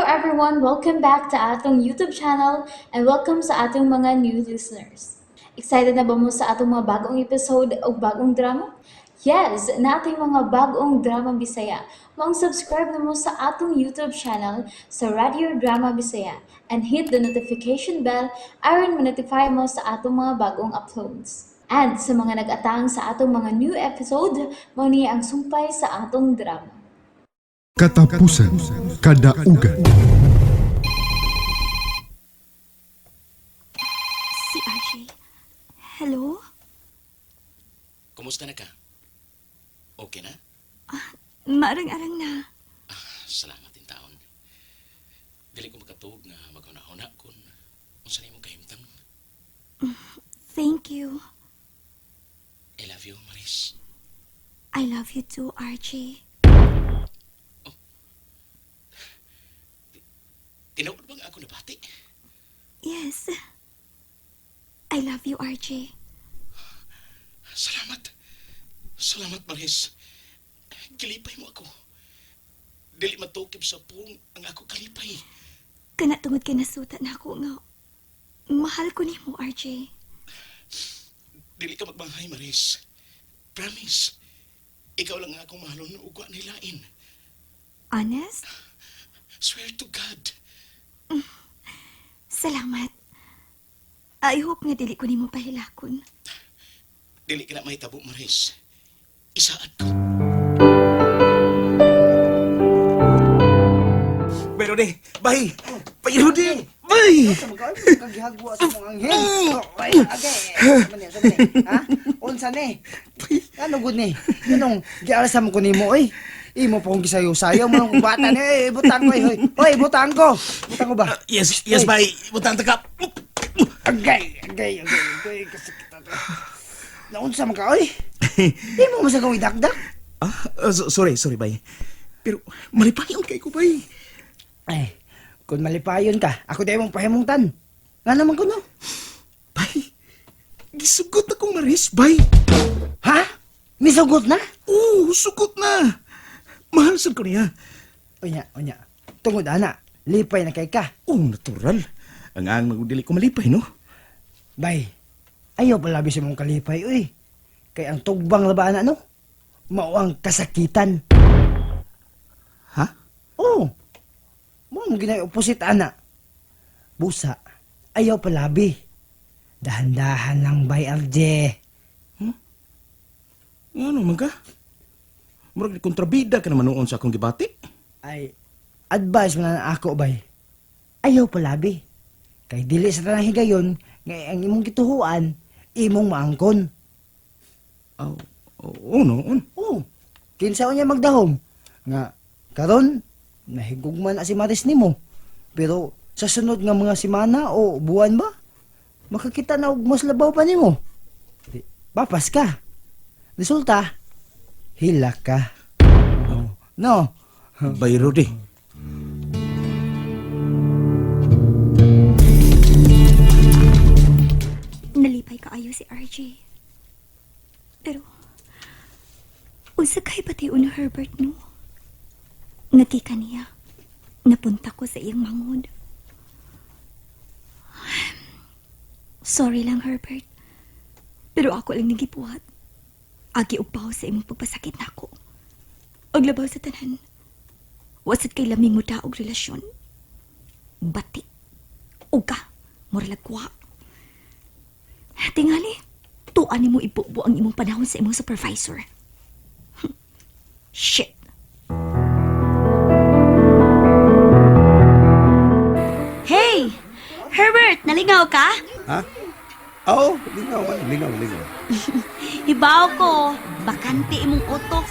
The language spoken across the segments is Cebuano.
everyone! Welcome back to atong YouTube channel and welcome sa atong mga new listeners. Excited na ba mo sa atong mga bagong episode o bagong drama? Yes, nating mga bagong drama Bisaya. Maong subscribe na mo sa atong YouTube channel sa Radio Drama Bisaya and hit the notification bell aron ma-notify mo sa atong mga bagong uploads. And sa mga nag-atang sa atong mga new episode, mao ni ang sumpay sa atong drama. Katapusan Kadaugan. Si RJ. Hello? Kumusta na ka? Okay na? Maarang-arang na. Salamat in taon. Dili ko makatuog nga maghuna-huna kun unsa nimo kahimtang. Thank you. I love you, Maris. I love you too, RJ. Tinuod bang ako nabati? Yes. I love you, RJ. Salamat. Salamat, Maris. Kilipay mo ako. Dili matukib sa pung ang ako kalipay. Kana tungod kay nasuta na ako nga. Mahal ko nimo, RJ. Dili ka magbanghay, Maris. Promise. Ikaw lang ang akong mahalon ug wa nilain. Honest? Swear to God. Salamat. I hope nga dili ko nimo pahilakon. Dili ka na mahitabo, Maris. Isaad ko. Pero de, bay! Pero de, bay! Sa mga kagihagwa sa mga anghel. Oh, ay, agay. Sa man ni, sa man ni. Ha? Unsa ni? Ano gud ni? Ganong gialsa mo ko nimo oy. Imo pa kong gisayo-sayo mo kong bata ni. Eh, butang ko, oy. Hoy, butang ko. Butang ko ba? Yes, yes, Oy. bay! Butang taka! Agay, agay, agay, agay kasakit ato. Naunsa man ka oy? Imo mo sa kong idakdak? Ah, sorry, sorry, bay. Pero malipayon kay ko, bay. Ay, kung malipayon ka, ako di mong pahimungtan. Nga naman ko no? Bay, gisugot akong Maris, bay. Ha? Misugot na? Oo, sugot na. Mahal sad ko niya. Unya, unya. Tungod ana, lipay na kay ka. Oh, natural. Ang ang magdili ko malipay, no? Bay, ayaw palabi sa mong kalipay, uy. Kay ang tugbang labaan ano? Mao ang kasakitan. Ha? Oo. Mao mo ginay opposite ana. Busa, ayaw palabi. Dahan-dahan lang, bay RJ. Ano man ka? Murag kontrabida ka naman noon sa akong gibati. Ay, advice mo na ako, bay. Ayaw palabi. Kay dili sa tanang higayon, nga ang imong gituhuan, imong maangkon. Oh, oo, noon. Oo. Kinsa niya magdahom? Nga karon nahigugma na si Maris nimo. Pero sa sunod nga mga semana o buwan ba, makakita na og mas labaw pa nimo. Di, papas ka. Resulta, hilak ka. Oh. No. Bay Rudy. Nalipay kaayo si RJ. Pero, unsa kay pati ni Herbert no? Nakika niya. Napunta ko sa iyang mangod. Sorry lang, Herbert. Pero ako lang nagipuhat. Agi og baho sa imong pagpasakit nako. Og labaw sa tanan. Wasad kay laming mo og relasyon. Bati. Uga. Muralag kuha. Tingali, tuan nimo ibubo ang imong panahon sa imong supervisor. Shit. Hey! Herbert, nalingaw ka? Ha? Oo, lingaw man, lingaw, lingaw. Hibaw ko. Bakante imong utok.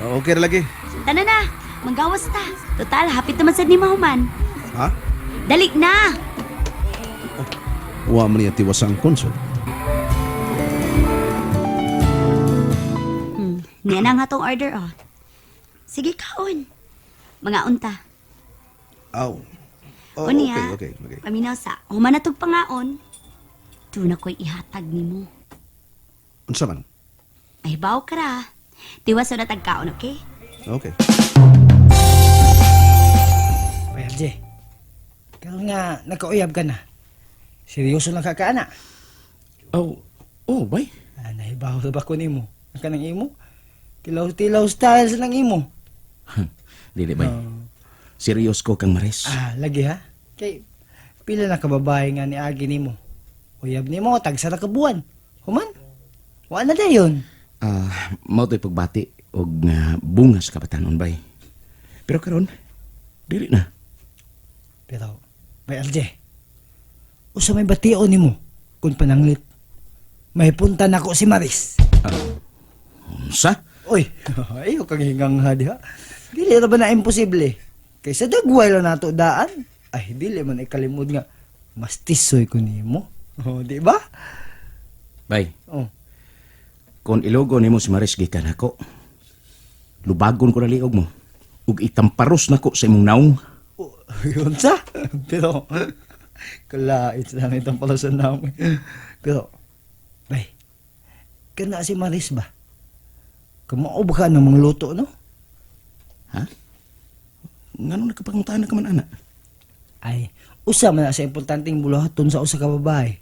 Oh, okay ra lagi. Tana na, manggawas ta. Total, hapit naman sa ni mahuman. Ha? Dali na! Wa man niya tiwas ang konsol. Niya na nga tong order, oh. Sige, kaon. Mga unta. Aw. Oh, Unya, okay, okay, okay. Paminaw sa, human na tog pangaon. Doon ako'y ihatag nimo. Unsa man? Ay, baw ka ra. Tiwas na tagkaon, okay? Okay. Bay RJ, RJ, karon nga nakauyab ka na. Seryoso lang ka kaana. Oh, oh, bay. Ah, nahibaw ra ba ko nimo? Ang kanang imo? Tilaw-tilaw style sa nang imo. Dili, bay. Serious ko kang Maris. Ah, lagi ha? Kay pila na ka babae nga niagi nimo. Uyab nimo tagsa ra ka buwan. Human? Wa na dayon. Ah, mao to'y pagbati og nga bunga sa kabatanon, bay. Pero karon, dili na. Pero, bay RJ, usa may bation nimo kung pananglit. May punta nako si Maris. Unsa? Uy, ayo kang hingang ha diha. Dili ra ba na imposible? Kaysa dagway lang nato daan. Ay, dili man ikalimod nga mas tisoy ko nimo. Oh, di ba? Bay, Oh. kung ilogo nimo si Maris gikan ako, lubagon ko na liog mo ug itamparos nako sa imong naong. Oh, yun sa. Pero, kalait lang itong pala sa namin. Pero, bay, kana si Maris ba? Kamao ba ka ng mga luto, no? Ha? Ngano nagkapangutan na ka man ana? Ay, usa man na sa importanteng buluhaton sa usa ka babae.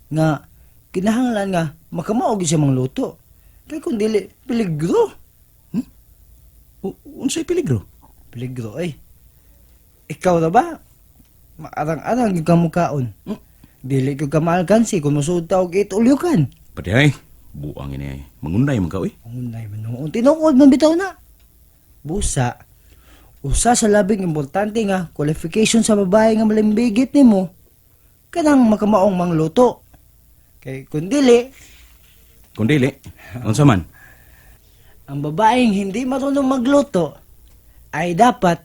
Nga, kinahanglan nga, makamao gyud siya mangluto. Kay kung dili, peligro. Unsay peligro? Peligro, ay. Ikaw na ba? Maarang-arang gyud ka mukaon. Hmm? Dili gyud ka maalkansi kung musuod ta og itulyukan. Pati ay, buang ini ay. Mangunday man ka oy. Unay man noon. Tinuod man bitaw na. Busa, usa sa labing importante nga qualification sa babae nga malimbigit nimo kanang makamaong mangluto. Kay kun dili, Kung dili, unsa man? ang babaeng hindi marunong magluto ay dapat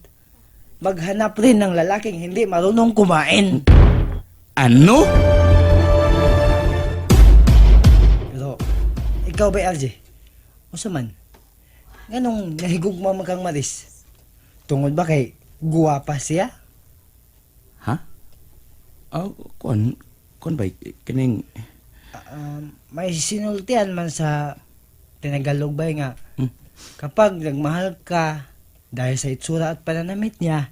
maghanap rin ng lalaking hindi marunong kumain. Ano? Pero ikaw ba, RJ? Usa man? Nganong nahigugma man kang Maris? Tungod ba kay guwapa siya? Ha? Oh, kuan, kuan bay kining May sinultian man sa Tinagalog ba nga kapag nagmahal ka dahil sa itsura at pananamit niya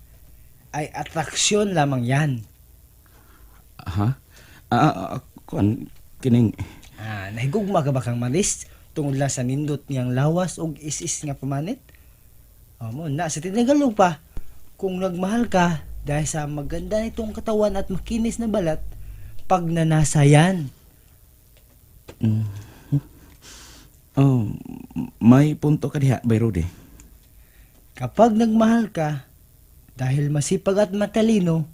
ay atraksyon lamang yan. Ha? Kuan kining Ah, nahigugma ka ba kang Maris tungod lang sa nindot niyang lawas ug is-is nga pamanit? O mo na sa Tinagalog pa kung nagmahal ka dahil sa maganda nitong katawan at makinis na balat, pagnanasa yan. Oh, may punto ka diha, bay Rudy. Kapag nagmahal ka, dahil masipag at matalino,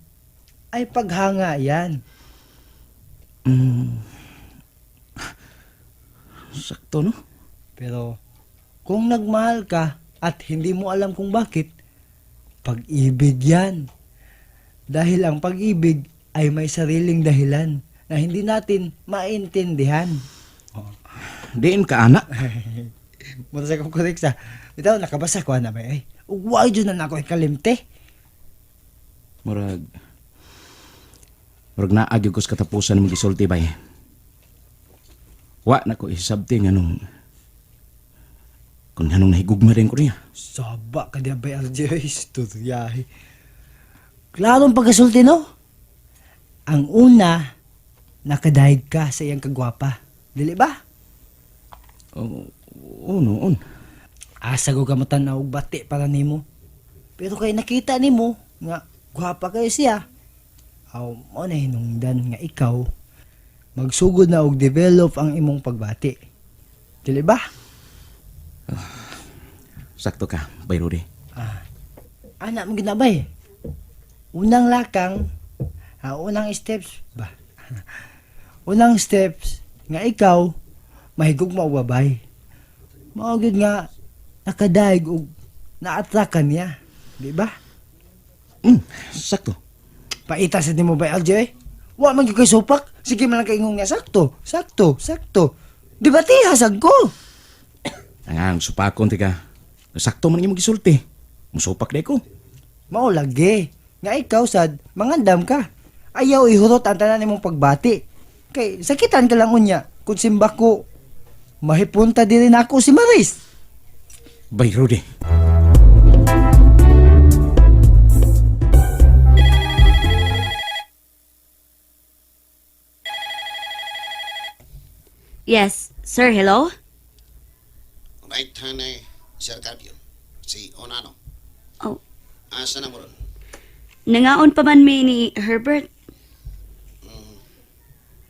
ay paghanga yan. Sakto no? Pero kung nagmahal ka at hindi mo alam kung bakit, pag-ibig yan. Dahil ang pag-ibig ay may sariling dahilan na hindi natin maintindihan. Diin ka ana. Muna sa kong korek sa, bitaw, nakabasa ko na ba eh. Ugway dyan na nako ikalimte. Murag Murag naa gyud ko sa katapusan ng gisulti bay. Wa na ko isabti nganong kung nganong nahigugma din ko niya. Saba ka diya ba, RJ? Istoryahe. Klarong pagkasulti, no? Ang una, nakadahig ka sa iyang kagwapa. Dili ba? Oh, oh noon. Asa ko kamutan na og bati para nimo. Pero kay nakita nimo nga gwapa kayo siya. Aw mo na hinungdan nga ikaw magsugod na og develop ang imong pagbati. Dili ba? Sakto ka, Bay Rudy. Ah. Ana mo ginabay. Unang lakang, unang steps ba? Unang steps nga ikaw mahigugma og babay. Mao gyud nga nakadaig og na-attract ka niya, di ba? Sakto. Paita sa nimo ba, LJ? Wa man gyud kay supak. Sige man lang kay ingong nga sakto, sakto, sakto. Di ba ti hasag ko? Ang supakon tika. Sakto man imong gisulti. Musupak day ko. Mao lagi. Nga ikaw sad, mangandam ka. Ayaw ihurot ang tanan nimong pagbati. Kay sakitan ka lang unya kung simba ko mahipunta diri nako si Maris. Bay Rudy. Yes, sir, hello? Right hand ni Sir Carpio, si Onano. Oh, Asa na mo ron? nangaon pa man mi ni Herbert.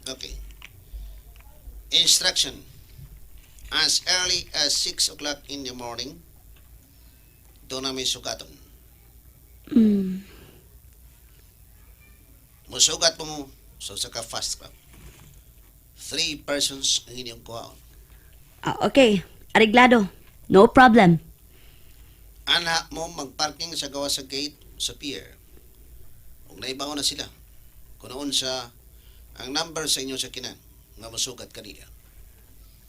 Okay. Instruction. As early as 6 o'clock in the morning, doon na may sugaton. Musugat mo so sa ka fast club. Three persons ang inyong kuhaon. Ah, okay, areglado. No problem. Ana mo magparking sa gawa sa gate sa pier. Kung naibaw na sila, kunoon sa ang number sa inyo sa kinan nga musugat kanila.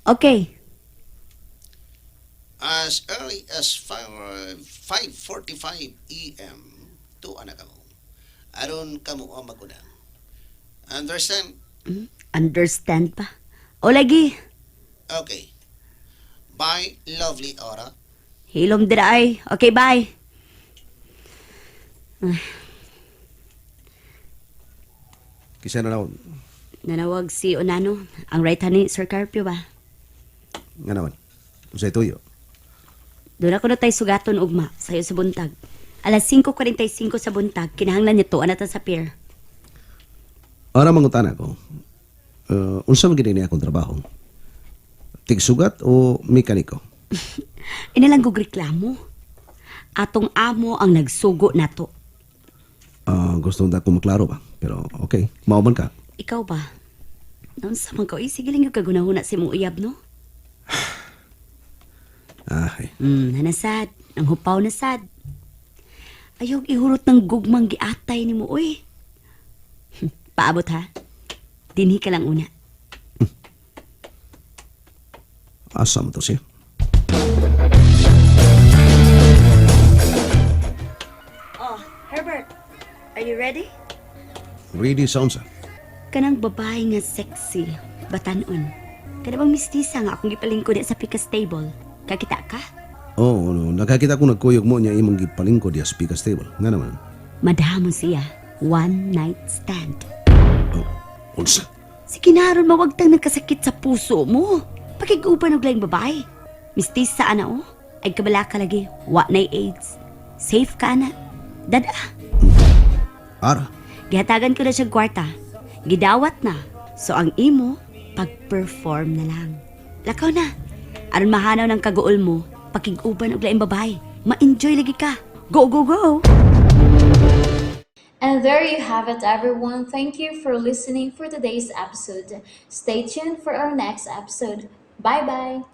Okay. As early as 5, 5:45 a.m. tuwa na kamo. Aron kamo ang maguna. Understand? Understand pa. O lagi, Okay. Bye, lovely Aura. hilom dira ay. Okay, bye. Kisa na naon. Nanawag si Onano, ang right hand ni Sir Carpio ba? Nga naman. Unsay tuyo? Doon ako na tayo sugaton ugma, sayo sa buntag. Alas 5:45 sa buntag, kinahanglan niya tuan na ta sa pier. Ara mangutana ko. Unsa man gid ni akong trabaho? Tigsugat o mekaniko? Inalang kog reklamo. Atong amo ang nagsugo nato. Ah, gusto na ko maklaro ba? Pero okay, mao man ka. Ikaw ba? Naunsa man ka, oy, sige lang yung kagunahuna sa imong uyab, no? Ay, Nanasad. Ang hupaw na sad. Ayog ihurot ng gugmang giatay ni mo, uy. Paabot ha. Dinhi ka lang una. asa man to siya? Oh, Herbert, are you ready? Ready sa unsa? Kanang babae nga sexy, batanon. Kana bang mistisa nga akong gipalingkod sa Pikas table? Kakita ka? Oh, no, nakakita ko nagkuyog mo niya imong gipalingkod diya sa Pikas table. Nga naman. Madamon siya. One night stand. Oh, unsa? Sige na ron, mawagtang nagkasakit sa puso mo. Pakiguban og laing babae. Mistisa ana oh. Ay kabala ka lagi. Wa na'y AIDS. Safe ka ana. Dada. Ara. Gihatagan ko na siya kwarta. Gidawat na. So ang imo, pag-perform na lang. Lakaw na. Aron mahanaw ng kaguol mo, pakiguban og laing babae. Ma-enjoy lagi ka. Go, go, go! And there you have it, everyone. Thank you for listening for today's episode. Stay tuned for our next episode. Bye bye.